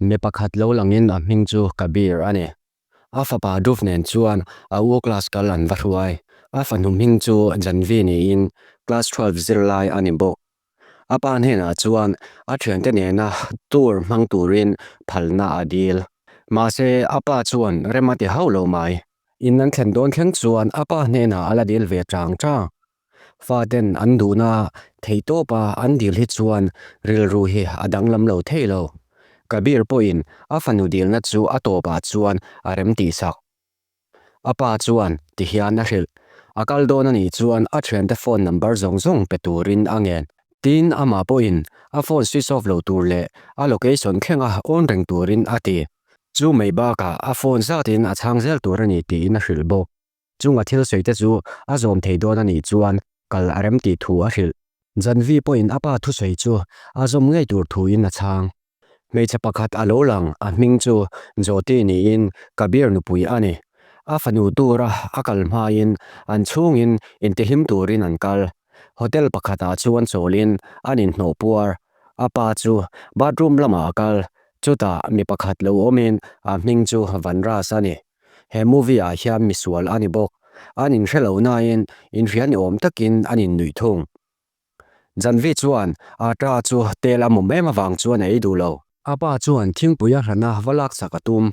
Mi pakhat lo langin a hming chu Kabir a ni. A fapa Dhruv nen chuan a u class kal an va hruai. A fanu hming chu Janvi niin class 12 zirlai a ni bawk. A pa hnenah chuan a thiante nena tour hmang turin phalna a dil. Mahse, a pa chuan rem a ti hauh lo mai. In an thlen dawn thleng chuan a pa hnenah a la dil ve chang chang. Faten an duhna theihtawpa an dil hi chuan rilru hi a danglam lo thei lo. Kabir pawhin a fanu dilna chu a tawpah chuan a rem tihsak. A pa chuan tihian a hrilh, a kal dawn a nih chuan a thiante phone number zawng zawng pe turin a ngen. Tin, amah pawhin a phone switch off lo tur leh a location thlenga on reng turin a ti. Chu mai bakah a phone zatin a chhang zel tur a ni tiin a hrilh bawk. Chunga thil sawi te chu a zawm thei dawn a nih chuan kal a rem tih thu a hrilh. Janvi pawhin a pa thusawi chu a zawm ngei tur thuin a chhang. Hmeichhe pakhat a lo lang, a hming chu Jyoti niin Kabir nupui a ni. A fanu tura a kal hmain an chhungin intihlim turin an kal. Hotel pakhatah chuan chawlin an inhnawh puar. A pa chu bathroom lamah a kal, chutah mi pakhat lo awmin a hming chu Vanras a ni. He movie ah hian misual a ni bawk. An inhre lo nain inhria ni awm takin an innuih thung. Janvi chuan Atra chu tel a mawm em avang chuan a ei duh lo. A pa chuan thingpui a hrana va laksak a tum.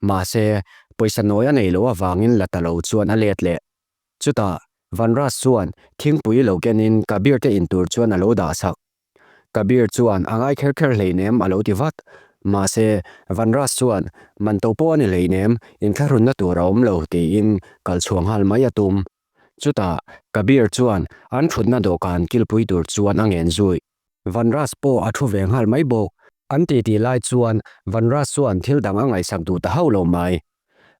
Mahse, pawisa nawi a nei loh avangin la ta lo chuan a let leh. Chutah, Vanras chuan thingpui lo kenin Kabir te intur chuan a lo dahsak. Kabir chuan a ngai kher kher hleinem a lo ti vat. Mahse, Vanras chuan man to pawh a ni hleinem, inthlahrunna tur a awm lo tiin kal chhuah nghal mai a tum. Chutah, Kabir chuan an thutna dawhkan kilpui tur chuan a ngen zui. Vanras pawh a thu ve nghal mai bawk. An titi lai chuan Vanras chuan thil dang a ngaihsak duh ta hauh lo mai.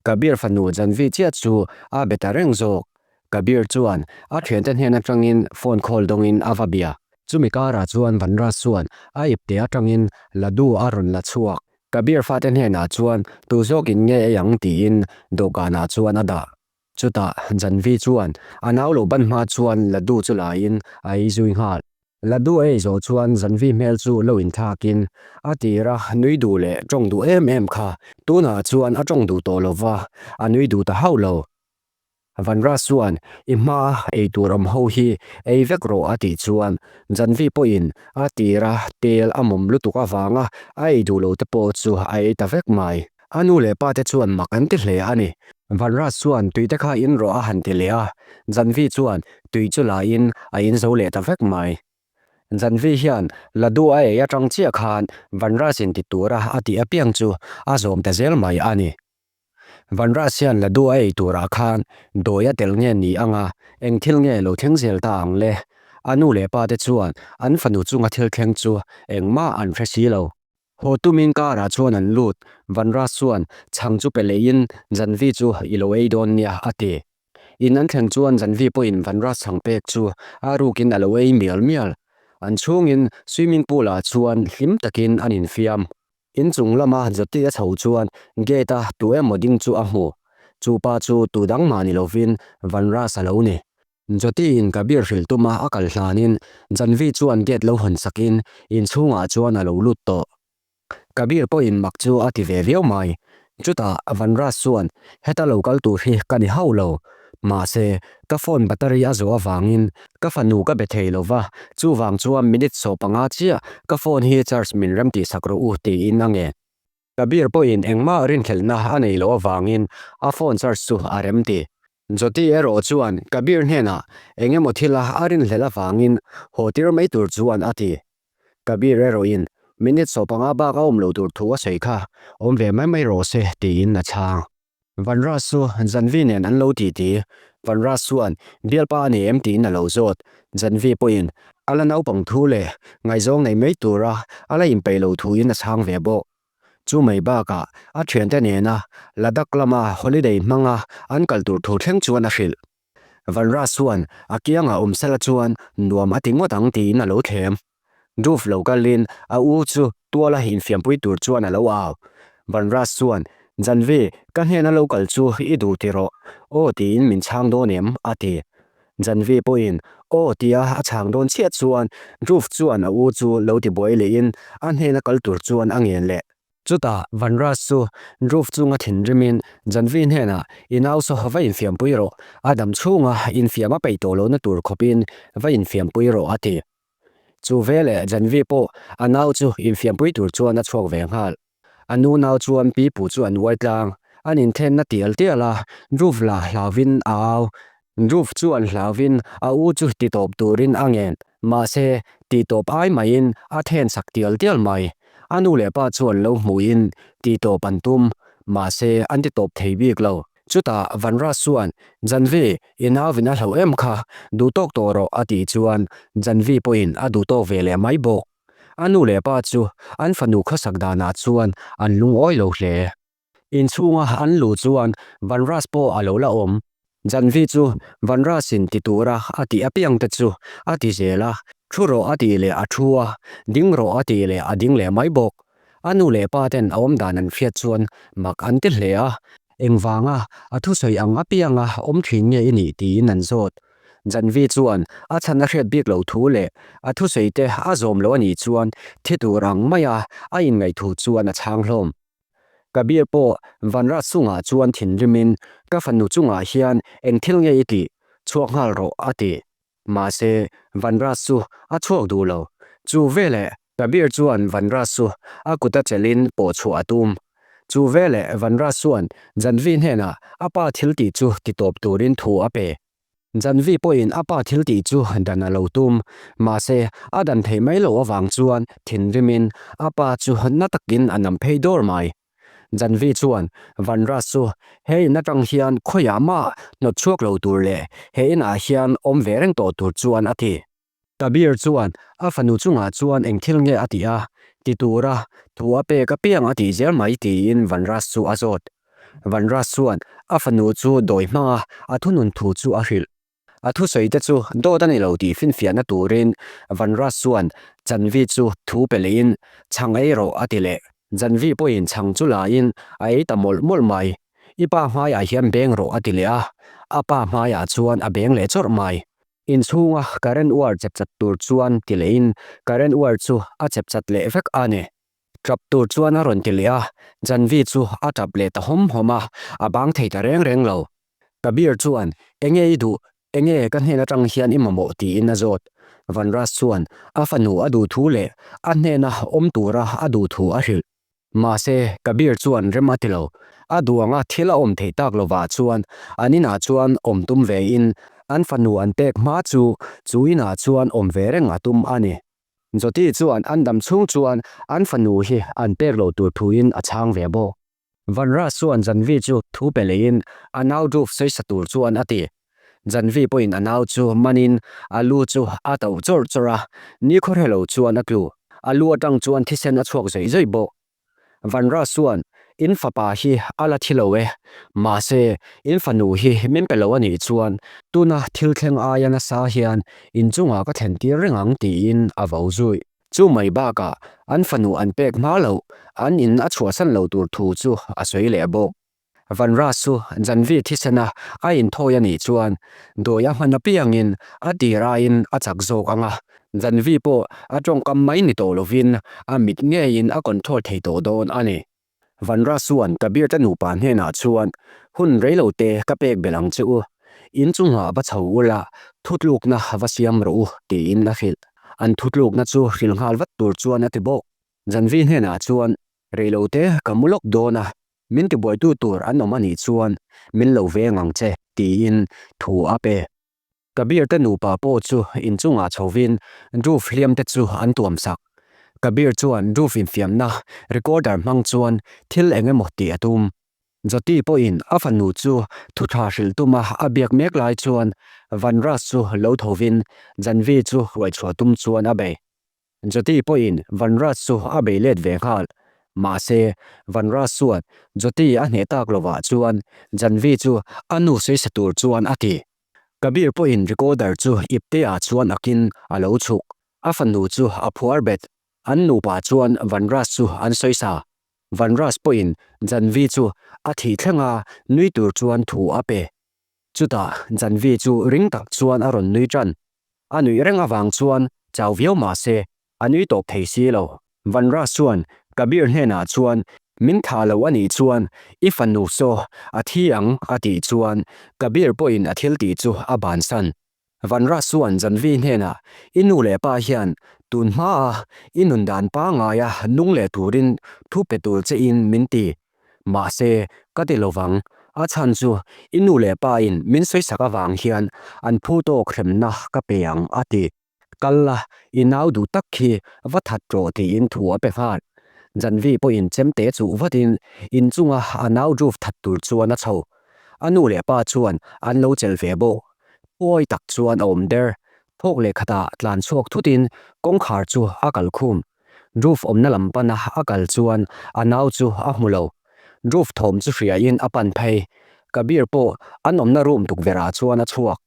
Kabir fanu Janvi chiah chu a be ta reng zawk. Kabir chuan a thiante hnen atangin phone call dawngin a va bia. Chumi karah chuan Vanras chuan a ipte atangin Ladu a rawn la chhuak. Kabir fate hnenah chuan tu zawkin nge ei ang tiin dawhkanah chuan a dah. Chutah Janvi chuan a nau lo ban hma chuan Ladu chu laiin a ei zui nghal. Ladu a ei zawh chuan Janvi hmel chu lo inthlakin a tir a, nui duh leh tawng duh em em kha tunah chuan a tawng duh tawh lo va, a nui duh ta hauh lo. Vanras chuan i hma ei tur awm ho hi ei vek rawh a tih chuan Janvi pawhin a tir a, tel a mawm lutuk avanga a ei duh lo te pawh chu a ei ta vek mai. A nu leh pa te chuan mak an ti hle a ni. Vanras chuan tui te kha in rawh a han ti leh a, Janvi chuan tui chu la in a in zo leh ta vek mai. Janvi hian Ladu a ei atang chiah khan Vanras in ti tura a tih apiang chu a zawm ta zel mai a ni. Vanras hian Ladu a ei turah khan dawi a tel nge ni anga eng thil nge lo thleng zel ta ang le? A nu leh pa te chuan an fanu chunga thil thleng chu engmah an hre si lo. Haw tumin car ah chuan an lut, Vanras chuan chhang chu pe leiin Janvi chu i lo ei dawn nia a ti. In an thleng chuan Janvi pawhin Vanras chhang pek chu a rukin a lo ei mial mial. An chhungin swimming pool ah chuan hlim takin an infiam. In chung lama Jyoti a chho chuan gate a tu emaw ding chu a hmu. Chu pa chu tu dang mah ni lovin Vanras a lo ni. Jyoti-in Kabir hrilh tuma a kal hlanin Janvi chuan gate lo hawn sakin inchhungah chuan a lo lut tawh. Kabir pawhin mak chu a ti ve viau mai. Chutah Vanraj chuan heta lo kal tur hi ka ni hauh lo. Mahse, ka phone battery a zawh avangin ka fanu ka be thei lo va, chuvang chuan minute 15 chiah ka phone hi charge min remtihsak rawh u tiin a ngen. Kabir pawhin engmah rinhlelhna a nei loh avangin a phone charge chu a rem ti. Jyoti erawh chuan Kabir hnenah eng emaw thila a rinhlelh avangin haw tir mai tur chuan a ti. Kabir erawhin minute 15 bak a awm lo tur thu a sawi kha awm ve mai mai rawh se tiin a chhang. Vanras chu Janvi nen an lo ti ti. Vanras chuan bialpa a nei em tiin a lo zawt. Janvi pawhin a la naupang thu leh ngaihzawng nei mai tura a la inpeih lo thuin a chhang ve bawk. Chu mai bakah a thiante nena Ladakh lama holiday hmanga an kal tur thu thleng chuan a hrilh. Vanras chuan a kiangah awm sela chuan nuam a ti ngawt ang tiin a lo thlem. Dhruv lo kalin a u chu tuala infiampui tur chuan a lo au. Vanras chuan, Janvi, ka hnena lo kal chu i duh ti rawh. Aw tiin min chhang dawn em? a ti. Janvi pawhin aw tia a chhang dawn chiah chuan Dhruv chuan a u chu lo tibuai lehin a hnena kal tur chuan a ngen leh. Chutah Vanraj chu Dhruv chunga thinrimin Janvi hnenah, I nau saw va infiampui rawh, a dam chhunga infiam a peih tawh lohna tur khawpin va infiampui rawh a ti. Chu veleh Janvi pawh a nau chu infiampui tur chuan a chhuak ve nghal. A nu nau chuan pi pu chu an uai tlang. An inthenna tial tial a, Dhruv la hlauvin a au. Dhruv chuan hlauvin a u chu titawp turin a ngen. Mahse, titawp ai maiin a then sak tial tial mai. A nu leh pa chuan lo hmuhin titawp an tum. Mahse, an titawp thei bik lo. Chutah Vanraj chuan, Janvi, i nauvin a hlauh em kha, duhtawk tawh rawh a tih chuan Janvi pawhin a duhtawk ve leh mai bawk. A nu leh pa chu an fanu khawsak danah chuan an lungawi lo hle. Inchhunga an luh chuan Vanras pawh a lo la awm. Janvi chu Vanrasin ti tura a tih apiang te chu a ti zel a, thu rawh a tih leh a thu a, ding rawh a tih leh a ding leh mai bawk. A nu leh pa ten a awmdan an hriat chuan mak an ti hle a, Engvanga a thusawi ang apianga awm thin nge i nih tiin an zawt. Janvi chuan a chhan a hriat bik loh thu leh a thusawi te a zawm loh a nih chuan thi tur ang maia a inngaih thu chuan a chhang hlawm. Kabir pawh Vanraj chungah chuan thinrimin ka fanu chungah hian eng thil nge i tih? Chhuak nghal rawh a ti. Mahse Vanraj chu a chhuak duh lo. Chu veleh Kabir chuan Vanraj chu a kut a chelhin pawh chhuah a tum. Chu veleh Vanraj chuan Janvi hnenah a pa thil tih chu ti tawp turin thu a pe. Janvi pawhin a pa thil tih chu dan a lo tum. Mahse a dan theih mai loh avang chuan thinrimin a pa chu na takin a nam phei dawr mai. Janvi chuan Vanraj chu he in atang hian khawiah mah hnawt chhuak lo tur leh he inah hian awm ve reng tawh tur chuan a ti. Kabir chuan a fanu chungah chuan eng thil nge a tih a, ti tura thu a pek apiang a tih zel mai tiin Vanraj chu a zawt. Vanraj chuan a fanu chu dawi hmanga a thunun thu chu a hrilh. A thusawi te chu dawt a ni lo tih finfiahna turin Vanraj chuan Janvi chu thu pe lehin chhang ei rawh a ti leh. Janvi pawhin chhang chu lain a ei ta mawlh mawlh mai. I pa hmaiah hian beng rawh a ti leh a, a pa hmaiah chuan a beng leh chawrh mai. Inchhunga current wire chep chat tur chuan ti lehin current wire chu a chep chat leh vek a ni. Tap tur chuan a rawn ti leh a, Janvi chu a tap leh ta hawm hawm a, a bang thei ta reng reng lo. Kabir chuan, Enge i duh? Enge ka hnen atang hian i mamawh? tiin a zawt. Vanraj chuan a fanu a duh thu leh a hnena awm tura a duh thu a hrilh. Mahse, Kabir chuan rem a ti lo. A duh anga thil a awm theih tak lovah chuan an inah chuan awm tum vein an fanu an pek hma chu chu inah chuan awm ve reng a tum a ni. Jyoti chuan an dam chhung chuan an fanu hi an pek loh tur thuin a chhang ve bawk. Vanraj chuan Janvi chu thu pe leiin a nau Dhruv sawisa tur chuan a ti. Janvi pawhin a nau chu manin a lu chu a tauh chawrh chawrh a, nikhaw hre lo chuan a tlu. A lu atang chuan thisen a chhuak zawih zawih bawk. Vanraj chuan, In fapa hi a la thi lo e, mahse in fanu hi min pe lo a nih chuan tuna thil thleng aia nasa hian inchungah ka thlen tir reng ang tiin a vo zui. Chu mai bakah an fanu an pek hma loh, an in a chhuahsan lo tur thu chu a sawi leh bawk. Vanraj chu Janvi thisena a inthawi a nih chuan dawi a hman apiangin a tir aiin a chak zawk ang a, Janvi pawh a tawngkam mai ni tawh lovin a mit ngeiin a control thei tawh dawn a ni. Vanraj chuan Kabir te nupa hnenah chuan, Hun reilote ka pek belh ang che u, in chungah va chho ula, thutlukna va siam rawh u, tiin a hrilh. An thutlukna chu hrilh nghal vat tur chuan a ti bawk. Janvi hnenah chuan, Reilote ka mu lawk dawn a, min tibuaitu tur an awm a nih chuan min lo veng ang che, tiin thu a pe. Kabir te nupa pawh chu inchungah chhovin Dhruv hliam te chu an tuam sak. Kabir chuan Dhruv infiamna recorder hmang chuan thil eng emaw tih a tum. Jyoti pawhin a fanu chu thutha hrilh tuma a biak mek lai chuan Vanraj chu lo thovin Janvi chu hruaichhuah tum chuan a bei. Jyoti pawhin Vanraj chu a bei let ve nghal. Mahse, Vanraj chuan Jyoti a hneh tak lovah chuan Janvi chu a nu sawi tur chuan a ti. Kabir pawhin recorder chu ipte-ah chuan akin a lo chhuk. A fanu chu a phuar bet. An nupa chuan Vanraj chu an sawi sa. Vanraj pawhin Janvi chu a thih thlenga nui tur chuan thu a pe. Chutah Janvi chu ring tak chuan a rawn nui tan. A nuih reng avang chuan chau viau mah se a nui tawp thei si lo. Vanraj chuan. Kabir hnenah chuan, Min thah lo a nih chuan i fanu saw a thi ang a tih chuan Kabir pawhin a thil tih chu a bansan. Vanraj chuan Janvi hnenah, I nu leh pa hian tun hmaa i nun dan pangaia nung leh turin thu pe tur che in min ti. Mahse, ka ti lovang. A chhan chu i nu leh pa in min sawisak avang hian an phu tawk hremna ka pe ang a ti. Kal la, i nau duh tak khi va that rawh tiin thu a pe nghal. Janvi pawhin chemte chuh vatin inchunga a nau roof that tur chuan a chho. A nu leh pa chuan an lo chelh ve bawk. Pawi tak chuan a awm der. Thawk leh khatah tlan chhuak thutin kawngkhar chu a kal khum. Roof awmna lam pana a kal chuan a nau chu a hmu lo. Roof thawm chu hriain a pan phei. Kabir pawh an awmna room tukverhah chuan a chhuak.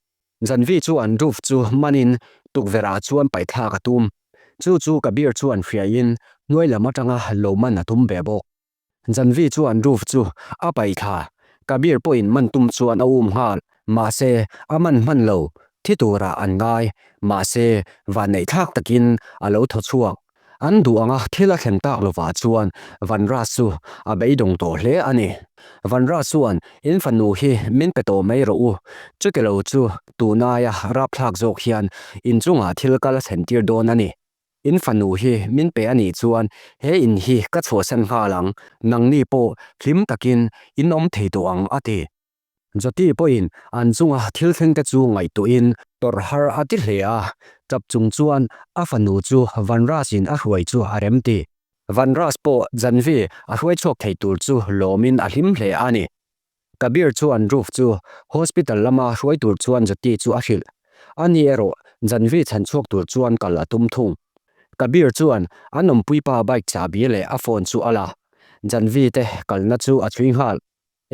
Janvi chuan roof chu manin tukverhah chuan paihthlak a tum. Chu chu Kabir chuan hriain hnuai lam atanga lo man a tum ve bawk. Janvi chuan roof chu a paihthla. Kabir pawhin man tum chuan a um nghal. Mahse, a man hman lo. Thi turah an ngai. Mahse, vanneihthlak takin a lo thaw chhuak. An duh anga thil a thlen tak lovah chuan Vanraj chu a beidawng tawh hle a ni. Vanraj chuan, In fanu hi min pe tawh mai rawh u. Chutilo chu tunaia rapthlak zawk hian inchungah thil kal a thlen tir dawn a ni. In fanu hi min pe a nih chuan he in hi ka chhuahsan nghal ang, nangni pawh hlim takin in awm thei tawh ang a ti. Jyoti pawhin an chunga thil thleng te chu ngaihtuahin tawrh har a ti hle a, tap chung chuan a fanu chu Vanraj-in a hruai chu a rem ti. Vanraj pawh Janvi a hruai chhuak thei tur chu lawmin a hlim hle a ni. Kabir chuan Dhruv chu hospital lama hruai tur chuan Jyoti chu a hrilh. Ani erawh Janvi chhan chhuak tur chuan kal a tum thung. Kabir chuan an awmpuipa bike chahbi leh a phone chu a la. Janvi te kalna chu a chhui nghal.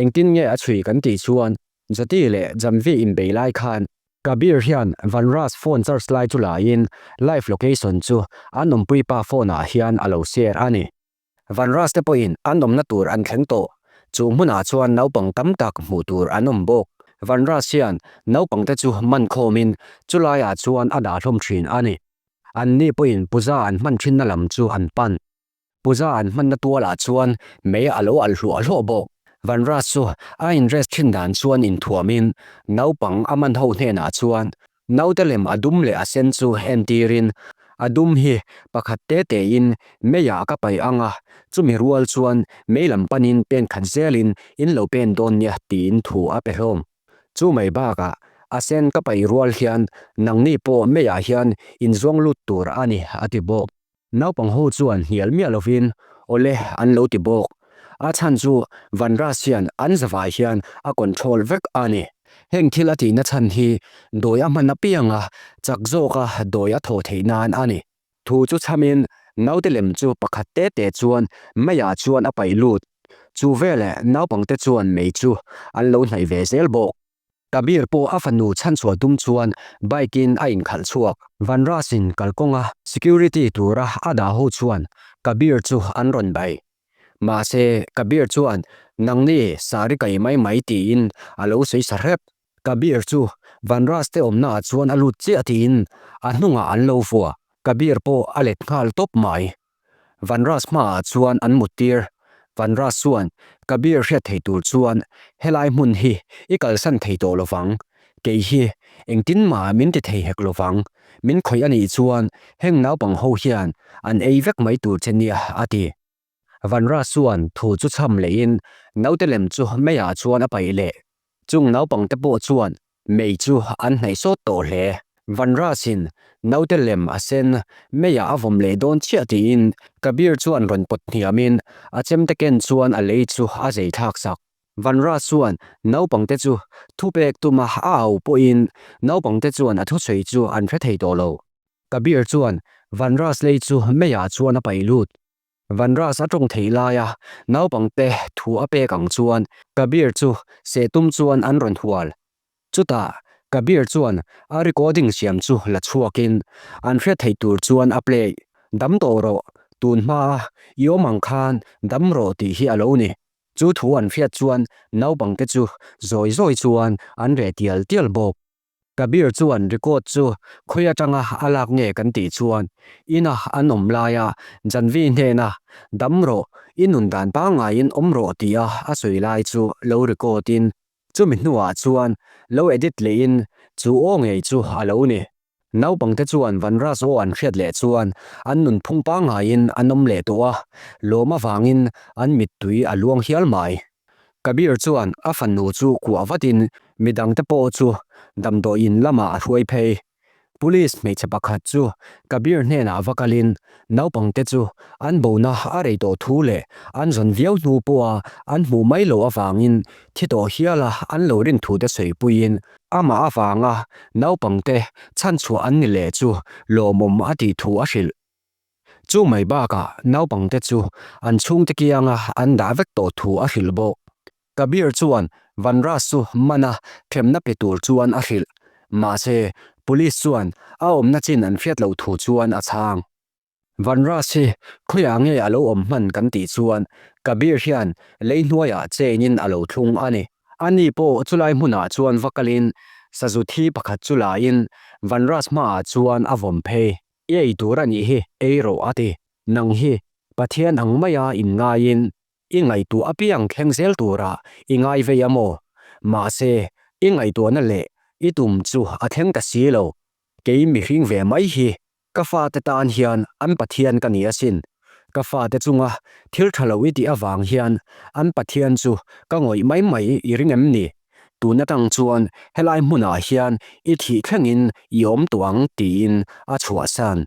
Engtin nge a chhui kan tih chuan Jyoti leh Janvi inbei lai khan Kabir hian Vanraj phone charge lai chu laiin live location chu an awmpui pa phone ah hian a lo share a ni. Vanraj te pawhin an awmna tur an thleng tawh. Chu hmunah chuan naupang tam tak hmuh tur an awm bawk. Vanraj hian naupang te chu man khawmin chulaiah chuan a dah hlawm thin a ni. Anni pawhin puja an hman thinna lam chu an pan. Puja an hmanna tualah chuan mei a lo alh hluah hluah bawk. Vanraj chu a inrest thin dan chuan inthuamin naupang a man ho hnenah chuan naute lem a dum leh a sen chu entirin a dum hi pakhat te tein meiah ka paih ang a, chumi rual chuan mei lam panin pen khat zelin in lo pen dawn nia tiin thu a pe hlawm. Chu mai bakah a sen ka paih rual hian nangni pawh meiah hian inzuang lut tur a ni a ti bawk. Naupang ho chuan hnial miah lovin awle an lo ti bawk. A chhan chu Vanraj hian an zavai hian a control vek a ni. Heng thil a tihna chhan hi dawi a hman apianga chak zawka dawi a thawh theih nan a ni. Thu chu chhamin naute lem chu pakhat te te chuan meiah chuan a paih lut. Chu veleh naupangte chuan mei chu an lo hnaih ve zel bawk. Kabir pawh a fanu chhanchhuah tum chuan bike in a inkhalh chhuak. Vanraj in kalkawnga security tura a dah ho chuan Kabir chu an rawn bai. Mahse Kabir chuan nangni sari kai mai mai tiin a lo sawi sa hrep. Kabir chu Vanraj te awmna ah chuan a lut chiah tiin a hnungah an lo vua. Kabir pawh a let nghal tawp mai. Vanraj hmaah chuan an mut tir. Vanraj chuan, Kabir hriat thei tur chuan helai hmun hi i kalsan thei tawh lovang. Kei hi engtin mah min ti thei hek lovang. Min khawih a nih chuan heng naupang ho hian an ei vek mai tur che nia, a ti. Vanraj chuan thu chu chham lehin naute lem chu meiah chuan a paih leh. Chung naupangte pawh chuan Mei chu an hnaih sawt tawh hle. Vanraj-in naute lem a sen, meiah a vawm leh dawn chiah tiin Kabir chuan rawn pawt hniamin a chemte ken chuan a lei chu a zei thlak sak. Vanraj chuan naupangte chu thupek tuma a au pawhin naupangte chuan a thusawi chu an hre thei tawh lo. Kabir chuan Vanraj lei chu meiah chuan a paih lut. Vanraj a tawng theih laia naupangte thu a pek ang chuan Kabir chu seh tum chuan an rawn hual. Chutah Kabir chuan a recording siam chu la chhuakin an hriat theih tur chuan a play, Dam tawh rawh, tun hmaa i awm ang khan dam rawh tih hi a lo ni. Chu thu an hriat chuan naupangte chu zawi zawi chuan an reh tial tial bawk. Kabir chuan record chu khawi atanga a lak nge kan tih chuan ina an awm laia Janvi hnena dam rawh, i nun dan pangaiin awm rawh tia a sawi lai chu lo record in chumi hnuah chuan lo edit lehin chu aw ngei chu a lo ni. Naupangte chuan Vanras aw an hriat leh chuan an nunphung pangaiin an awm leh tawh a, lawm avangin an mittui a luang hial mai. Kabir chuan a fanu chu kuah vatin midangte pawh chu damdawiin lamah a hruai phei. Police hmeichhe pakhat chu Kabir hnenah va kalin naupangte chu an bona a rei tawh thu leh an zawn viau hnu pawha an hmuh mai loh avangin thi tawh hiala an lo rin thute sawipuiin amah avanga naupangte chhanchhuah an ni leh chu lawmawm a tih thu a hrilh. Chu mai bakah naupangte chu an chhungte kianga an dah vek tawh thu a hrilh bawk. Kabir chuan Vanras chu mana hremna pe tur chuan a hrilh. Mahse, Police chuan a awmna chin an hriat loh thu chuan a chhang. Vanras hi khawiah nge a lo awm hman kan tih chuan Kabir hian lei hnuaiah chain-in a lo thlung a ni. Ani pawh chulai hmunah chuan va kalin sazu thi pakhat chu lain Vanras hmaah chuan a vawm phei. I ei tur a nih hi, ei rawh a ti. Nang hi Pathian ang maia inngaiin i ngaihtuah apiang thleng zel turah i ngai vei a maw? Mahse, i ngaihtuahna leh i tum chu a thleng ta si lo. Kei mihring ve mai hi ka fate tan hian an Pathian ka ni asin. Ka fate chunga thil tha lo i tih avang hian an Pathian chu ka ngawih mai mai i ring em ni? Tun atang chuan helai hmunah hian i thih thlengin i awm tawh ang tiin a chhuahsan.